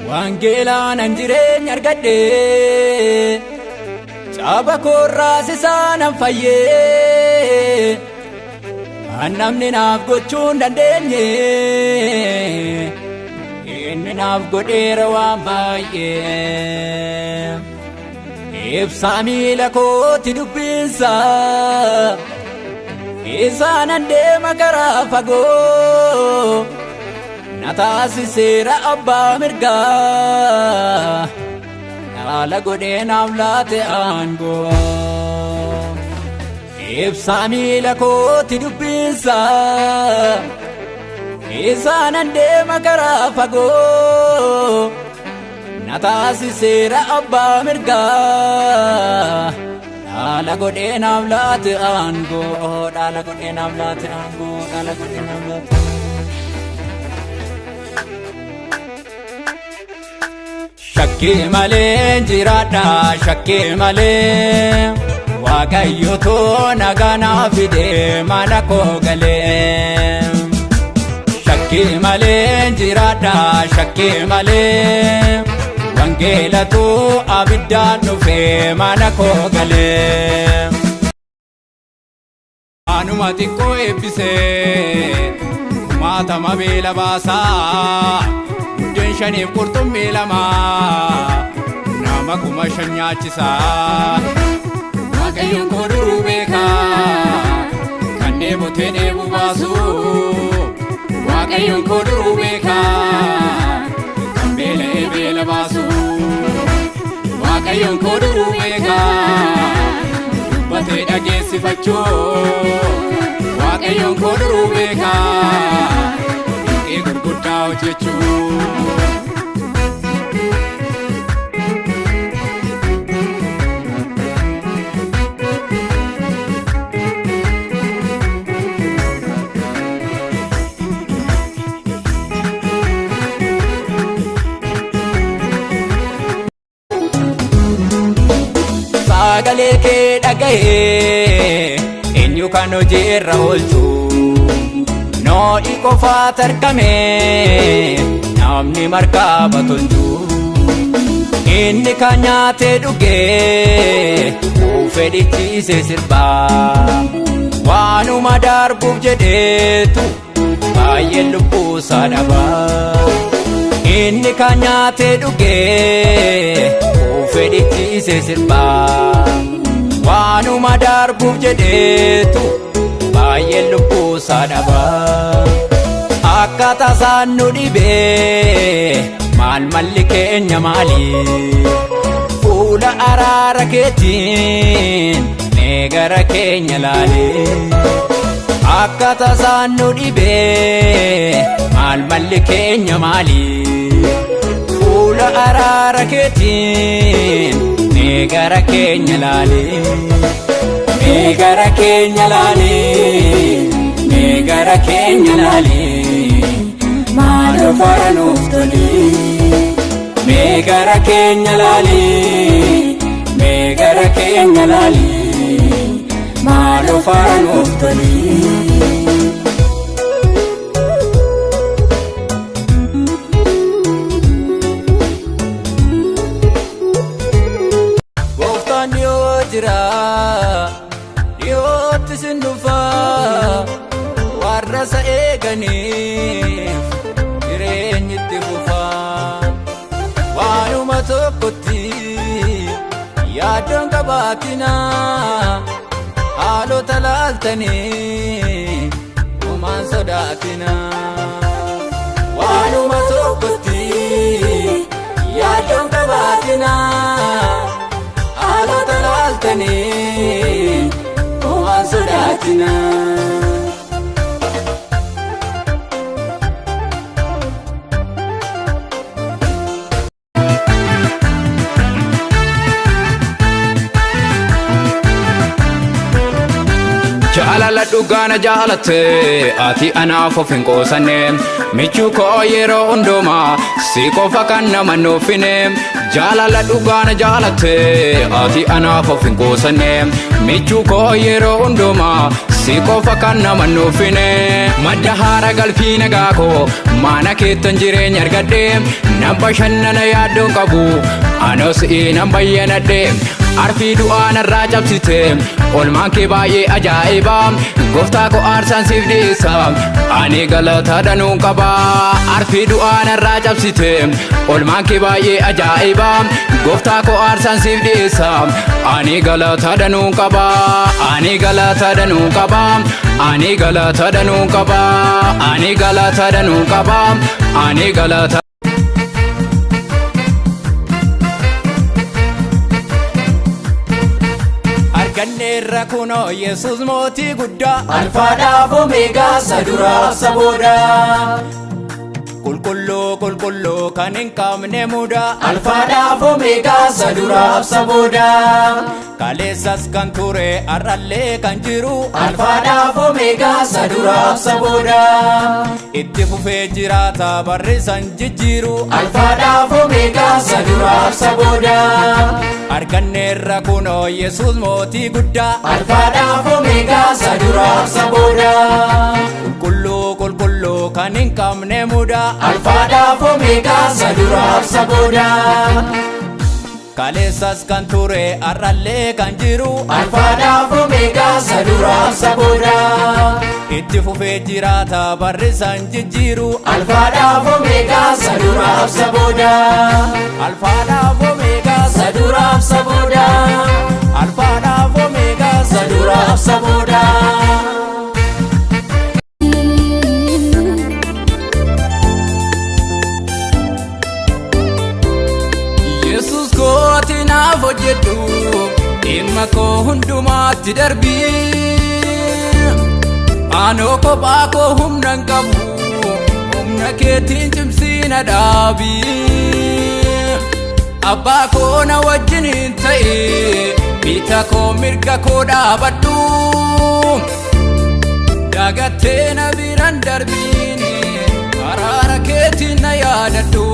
Wangeelaan an jireenya argadhe, caba koorraas isaanan fayyee, kan namni naaf gochuu hin dandeenye, inni naaf godheera waan baay'ee. Ibsaa miila kooti dubbiinsa, isaanan deema karaa fagoo. Na taasiseera abbaa mirgaa, dhaala godhee naaf laate aangoo. Ibsaa miila kooti dubbiinsa, isaanan deema karaa fagoo. Na taasiseera abbaa mirgaa, dhaala godhee naaf laate aangoo. Dhaala godhee naaf laate aangoo. Dhaala godhee naaf laate. Shakkii malee jiraadha, shakkii malee, Waaqayyotu nagaa naa fide mana koo galee. Shakkii malee jiraadha, shakkii malee, Wangeelatu abiddaan dhufe mana koo galee. Anuma xiqqoo eebbisee kumaatama beela baasaa, buddeen shaniif qurxummii 2 nama 5,000 nyaachisaa. Waaqayyoon koo duruu beekaa kan dheebotee dheebuu baasu. Waaqayyoon koo duruu beekaa kan beela'ee beela baasu. Waaqayyoon koo duruu beekaa dubbatee dhageessifachuu. Waaqayyoon koo duruu beekaa dinqii gurguddaa hojjechuu. Sagalee kee dhaga'ee eenyu kan hojii irra oolchu? Noo'i qofaa tarkame namni markaaba tolchu. Inni kan nyaatee dhugee quufee dhichiisee sirbaa. Waanuma darbuuf jedheetu baay'een lubbuusaa dhabaa. Inni kan nyaatee dhugee quufee dhichiisee sirbaa. Waanuma darbuuf jedheetu baay'een lubbuusaa dhabaa. Akka tasaan nu dhibee maal malli keenya maali? Fuula araara keetiin mee gara keenya laali. Akka tasaan nu dhibee maal malli keenya maali? Fuula araara keetiin mee gara keenya laali. Mee gara keenya laali. Mee gara keenya laali. Maaloo fara nuuf toli. Mee gara keenya laali. Mee gara keenya laali. Maaloo fara nuuf toli. Gooftaan dhiyoo jira, dhiyootti sin dhufa, warra isa eeganiif jireenyi itti fufa. Waanuma tokkotti yaaddoon qabaatina, haalota laaltanii homaan sodaatina. Waanuma tokkotti yaaddoon qabaatina, haalota laaltanii homaan sodaatina. Jaalala dhugaa na jaalatte ati anaaf of hin qoosanne, michuu koo yeroo hundumaa si qofa kan nama nuufine. Jaalala dhugaa na jaalatte ati anaaf of hin qoosanne, michuu koo yeroo hundumaa Si qofa kan nama nuufine. Madda haara galfii nagaa koo, mana keettan jireenya argadhe. Nan bashannana, yaaddoon qabu, anos nan bayyanadhe. Arfii du'aa narraa cabsite, olmaan kee baay'ee ajaa'iba. Gooftaa koo, aarsaan siif dhiisa, ani galata danuun qaba. Arfii du'aa narraa cabsite, olmaan kee baay'ee ajaa'iba. Gooftaa koo, aarsaan siif dhiisa, ani galata danuun qaba. Ani galata danuun qaba. Ani galata danuun qaba. Ani galata danuun qaba. Ani galata. Arganneerra kunoo Yesuus mootii guddaa. Alfaadhaaf Omeegaa, isa duraaf isa booda. Qulqulluu, qulqulluu, kan hin qabne mudaa. Alfaadhaaf Omeegaa, isa duraaf isa booda. Kaleessas kan ture, har'allee kan jiru. Alfaadhaaf Omeegaa, isa duraaf isa booda. Itti fufee jiraata, barri san jijjiiru. Alfaadhaaf Omeegaa, isa duraaf isa booda. Arganneerra kunoo Yesuus mootii guddaa. Alfaadhaaf Omeegaa, isa duraaf isa booda. Qulqulluu, qulqulluu, kan hin qabne mudaa. Alfaadhaaf Omeegaa, isa duraaf isa booda. Kaleessas kan ture, har'allee kan jiru. Alfaadhaaf Omeegaa, isa duraaf isa booda. Itti fufee jiraata, barri san jijjiiru. Alfaadhaaf Omeegaa, isa duraaf isa booda. Alfaadhaaf Omeegaa, isa duraaf isa booda. Alfaadhaaf Omeegaa, isa duraaf isa booda. Yesus kooti, naaf hojjedhu, dhimma koo hundumaatti darbii. Anoo kophaa koo humna hin qabu, humna keetiin cimsiina dhaabii. Abbaa koo, na wajjin hin ta'e, bita koo mirga koo dhaabadhu. Dagattee na biran darbiini, araara keetiin na yaadadhu.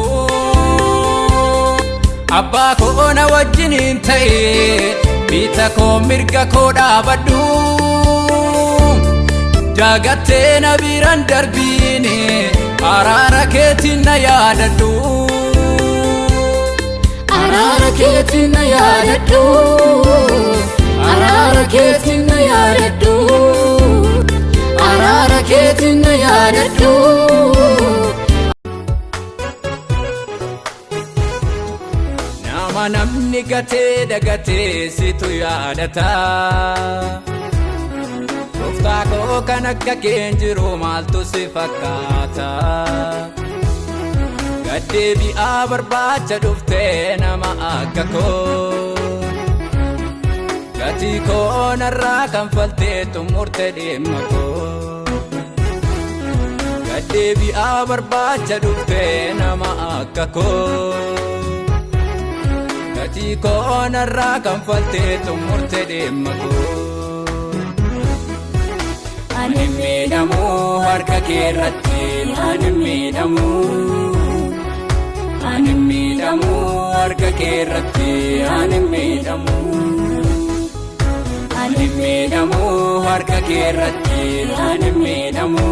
Abbaa koo, na wajjin hin ta'e, bita koo mirga koo dhaabadhu. Dagattee na biran darbiini, araara keetiin na yaadadhu. Araara keetiin na yaadadhu. Araara keetiin na yaadadhu. Araara keetiin na yaadadhu. Nama namni gatee dagatee situ yaadata. Gooftaa koo, kan akka keen jiru maaltu si fakkaata? Gaddeebi'aa barbaacha dhuftee nama akka koo. Gatii koo narraa kanfaltee xumurte dhimma koo. Gaddeebi'aa barbaacha dhuftee nama akka koo. Gatii koo narraa kanfaltee xumurte dhimma koo. Ani miidhamu harka kee irratti, ani miidhamu. Ani miidhamu harka kee irratti, ani miidhamu. Ani miidhamu harka kee irratti, ani miidhamu.